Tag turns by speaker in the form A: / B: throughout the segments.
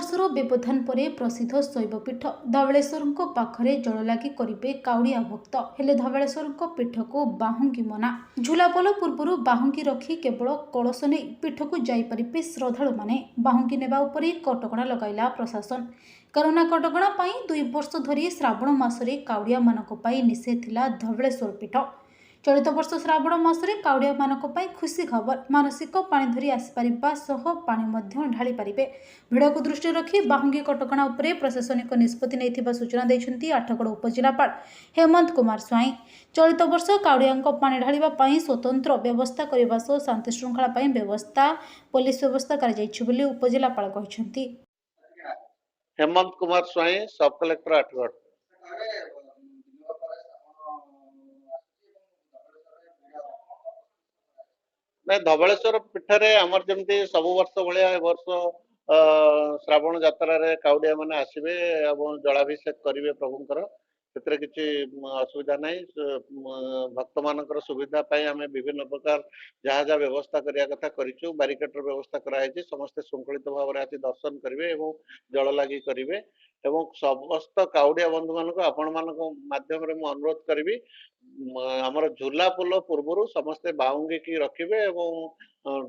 A: ବର୍ଷର ବ୍ୟବଧାନ ପରେ ପ୍ରସିଦ୍ଧ ଶୈବପୀଠ ଧବଳେଶ୍ୱରଙ୍କ ପାଖରେ ଜଳଲାଗି କରିବେ କାଉଡ଼ିଆ ଭକ୍ତ। ହେଲେ ଧବଳେଶ୍ୱରଙ୍କ ପୀଠକୁ ବାହୁଙ୍ଗି ମନା। ଝୁଲାପୋଲ ପୂର୍ବରୁ ବାହୁଙ୍ଗି ରଖି କେବଳ କଳସ ନେଇ ପୀଠକୁ ଯାଇପାରିବେ ଶ୍ରଦ୍ଧାଳୁମାନେ। ବାହୁଙ୍ଗି ନେବା ଉପରେ କଟକଣା ଲଗାଇଲା ପ୍ରଶାସନ। କରୋନା କଟକଣା ପାଇଁ 2 ବର୍ଷ ଧରି ଶ୍ରାବଣ ମାସରେ କାଉଡ଼ିଆମାନଙ୍କ ପାଇଁ ନିଷେଧ ଥିଲା ଧବଳେଶ୍ୱର ପୀଠ। ଚଳିତ ବର୍ଷ ଶ୍ରାବଣ ମାସରେ କାଉଡ଼ିଆମାନଙ୍କ ପାଇଁ ଖୁସି ଖବର। ମାନସିକ ପାଣି ଧରି ଆସିପାରିବା ସହ ପାଣି ମଧ୍ୟ ଢାଳି ପାରିବେ। ଭିଡ଼କୁ ଦୃଷ୍ଟିରେ ରଖି ବାହୁଙ୍ଗି କଟକଣା ଉପରେ ପ୍ରଶାସନିକ ନିଷ୍ପତ୍ତି ନେଇଥିବା ସୂଚନା ଦେଇଛନ୍ତି ଆଠଗଡ଼ ଉପଜିଲ୍ଲାପାଳ ହେମନ୍ତ କୁମାର ସ୍ୱାଇଁ। ଚଳିତ ବର୍ଷ କାଉଡ଼ିଆଙ୍କ ପାଣି ଢାଳିବା ପାଇଁ ସ୍ୱତନ୍ତ୍ର ବ୍ୟବସ୍ଥା କରିବା ସହ ଶାନ୍ତିଶୃଙ୍ଖଳା ପାଇଁ ବ୍ୟବସ୍ଥା ପୋଲିସ ବ୍ୟବସ୍ଥା କରାଯାଇଛି ବୋଲି ଉପଜିଲ୍ଲାପାଳ କହିଛନ୍ତି।
B: ହେମନ୍ତ କୁମାର ସ୍ୱାଇଁ, ସବ୍ କଲେକ୍ଟର, ଆଠଗଡ଼। ନାଇଁ, ଧବଳେଶ୍ୱର ପୀଠରେ ଆମର ଯେମିତି ସବୁ ବର୍ଷ ଭଳିଆ ଏ ବର୍ଷ ଶ୍ରାବଣ ଯାତ୍ରାରେ କାଉଡିଆ ମାନେ ଆସିବେ ଏବଂ ଜଳାଭିଷେକ କରିବେ ପ୍ରଭୁଙ୍କର। ସେଥିରେ କିଛି ଅସୁବିଧା ନାହିଁ। ଭକ୍ତମାନଙ୍କର ସୁବିଧା ପାଇଁ ଆମେ ବିଭିନ୍ନ ପ୍ରକାର ଯାହା ଯାହା ବ୍ୟବସ୍ଥା କରିବା କଥା କରିଛୁ। ବ୍ୟାରିକେଡର ବ୍ୟବସ୍ଥା କରାଯାଇଛି। ସମସ୍ତେ ଶୃଙ୍ଖଳିତ ଭାବରେ ଆସି ଦର୍ଶନ କରିବେ ଏବଂ ଜଳଲାଗି କରିବେ। ଏବଂ ସମସ୍ତ କାଉଡିଆ ବନ୍ଧୁମାନଙ୍କୁ ଆପଣମାନଙ୍କ ମାଧ୍ୟମରେ ମୁଁ ଅନୁରୋଧ କରିବି, ଆମର ଝୁଲା ପୋଲ ପୂର୍ବରୁ ସମସ୍ତେ ବାଉଙ୍ଗିକି ରଖିବେ ଏବଂ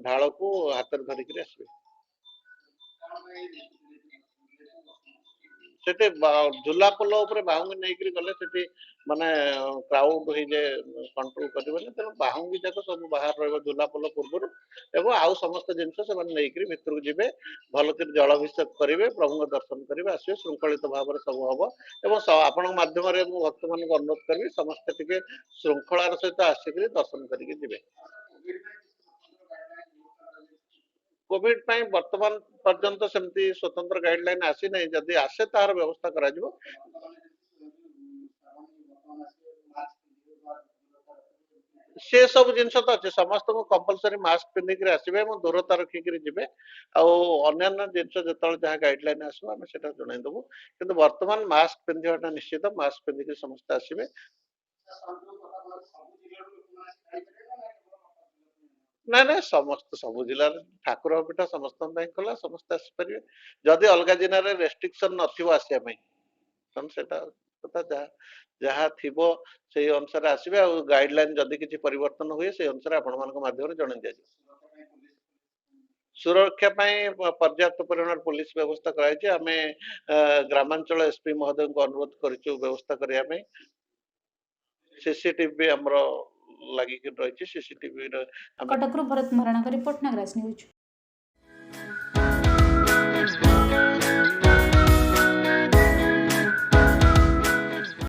B: ଢାଳକୁ ହାତରେ ଧରିକିରି ଆସିବେ। ସେଠି ଝୁଲା ପୋଲ ଉପରେ ବାହୁଙ୍ଗି ନେଇକିରି ଗଲେ ସେଠି ମାନେ କ୍ରାଉଡ ହେଇଯାଏ, କଣ୍ଟ୍ରୋଲ କରିବେନି। ତେଣୁ ବାହୁଙ୍ଗି ଯାକ ସବୁ ବାହାରେ ରହିବ ଝୁଲା ପୋଲ ପୂର୍ବରୁ ଏବଂ ଆଉ ସମସ୍ତ ଜିନିଷ ସେମାନେ ନେଇକିରି ଭିତରକୁ ଯିବେ, ଭଲକରି ଜଳାଭିଷେକ କରିବେ, ପ୍ରଭୁଙ୍କ ଦର୍ଶନ କରିବେ, ଆସିବେ। ଶୃଙ୍ଖଳିତ ଭାବରେ ସବୁ ହବ। ଏବଂ ଆପଣଙ୍କ ମାଧ୍ୟମରେ ମୁଁ ଭକ୍ତମାନଙ୍କୁ ଅନୁରୋଧ କରିବି, ସମସ୍ତେ ଟିକେ ଶୃଙ୍ଖଳାର ସହିତ ଆସିକିରି ଦର୍ଶନ କରିକି ଯିବେ। କୋଭିଡ ପାଇଁ ବର୍ତ୍ତମାନ ପର୍ଯ୍ୟନ୍ତ ସେମିତି ସ୍ୱତନ୍ତ୍ର ଗାଇଡଲାଇନ ଆସିନାହିଁ। ଯଦି ଆସେ ତାହାର ବ୍ୟବସ୍ଥା କରାଯିବ। ସେ ସବୁ ଜିନିଷ ତ ଅଛି। ସମସ୍ତଙ୍କୁ କମ୍ପଲସରି ମାସ୍କ ପିନ୍ଧିକିରି ଆସିବେ ଏବଂ ଦୂରତା ରଖିକିରି ଯିବେ। ଆଉ ଅନ୍ୟାନ୍ୟ ଜିନିଷ ଯେତେବେଳେ ଯାହା ଗାଇଡଲାଇନ ଆସିବ ଆମେ ସେଟା ଜଣେଇଦବୁ। କିନ୍ତୁ ବର୍ତ୍ତମାନ ମାସ୍କ ପିନ୍ଧିବାଟା ନିଶ୍ଚିତ। ମାସ୍କ ପିନ୍ଧିକି ସମସ୍ତେ ଆସିବେ। ନାଇଁ ନାଇଁ, ସମସ୍ତେ ସବୁ ଜିଲ୍ଲାରେ ଠାକୁରଙ୍କ ପୀଠ ସମସ୍ତଙ୍କ ପାଇଁ ଖୋଲା, ସମସ୍ତେ ଆସିପାରିବେ। ଯଦି ଅଲଗା ଜିଲ୍ଲାରେ ରେଷ୍ଟ୍ରିକ୍ସନ ନଥିବ ଆସିବା ପାଇଁ, ତେଣୁ ସେଟା କଥା ଯାହା ଯାହା ଥିବ ସେଇ ଅନୁସାରେ ଆସିବେ। ଆଉ ଗାଇଡଲାଇନ ଯଦି କିଛି ପରିବର୍ତ୍ତନ ହୁଏ ସେଇ ଅନୁସାରେ ଆପଣମାନଙ୍କ ମାଧ୍ୟମରେ ଜଣେଇ ଦିଆଯିବ। ସୁରକ୍ଷା ପାଇଁ ପର୍ଯ୍ୟାପ୍ତ ପରିମାଣର ପୋଲିସ ବ୍ୟବସ୍ଥା କରାଯାଇଛି। ଆମେ ଗ୍ରାମାଞ୍ଚଳ ଏସପି ମହୋଦୟଙ୍କୁ ଅନୁରୋଧ କରିଛୁ ବ୍ୟବସ୍ଥା କରିବା ପାଇଁ। ସିସିଟିଭି ଆମର ଲାଗିକି ରହିଛି। ସିସିଟିଭି।
A: କଟକରୁ ଭରତ ମହାରଣାଙ୍କ ରିପୋର୍ଟ, ନାଗରାଜ ନ୍ୟୁଜ୍।